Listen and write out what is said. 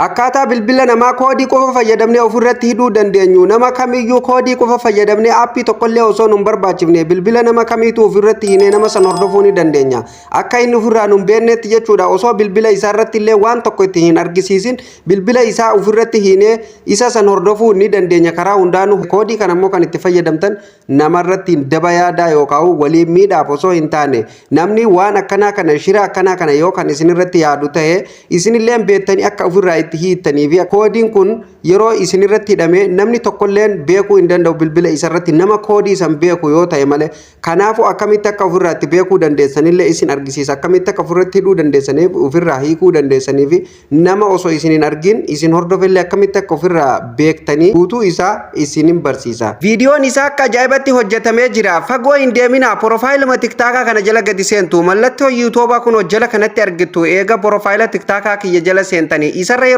Akkaataa bilbila namaa koodii qofa fayyadamnee ofirratti hidhuu dandeenyu, nama kamiyyuu koodii qofa fayyadamnee, aappii tokkollee osoo nun barbaachifne, bilbila nama kamiitu ofirratti hiinee nama san hordofuu ni dandeenya. Akka inni ofirraa nun beeknetti jechuudha. Osoo bilbila isaa irratti illee waan tokko itti hin argisiisin, bilbila isaa ofirratti hiinee isa san hordofuu ni dandeenya karaa hundaanuu. Koodii kana immoo kan itti fayyadamtan namarratti daba yaadaa yookaan waliin miidhaaf osoo hin taane, namni waan akkanaa kana, shira akkanaa kana yoo kan isinirratti yaadu ta'e, isinillee beektanii akka ofirraa itti hiittanii fi koodiin kun yeroo isinirratti hidhame namni tokkolleen beekuu hin danda'u bilbila isarratti, nama koodii san beeku yoo ta'e malee. Kanaafuu akkamitti akka ofirraa itti beekuu dandeessanillee isin argisiisa. Akkamitti akka ofirratti hidhuu dandeessaniif, ofirraa hiikuu dandeessanii fi nama osoo isin hin argin isin hordofillee akkamitti akka ofirraa beektanii guutuu isaa isinin barsiisa. Viidiyoon isaa akka ajaa'ibatti hojjetamee jira. Fagoo hin deemina. Porofaayiluma TikTokaa kana jala gadi seentu. Mallattoo YouTubaa kun jala kanatti argitu. Eega porofaayila TikTokaa kiyya jala seentanii isarra yeroo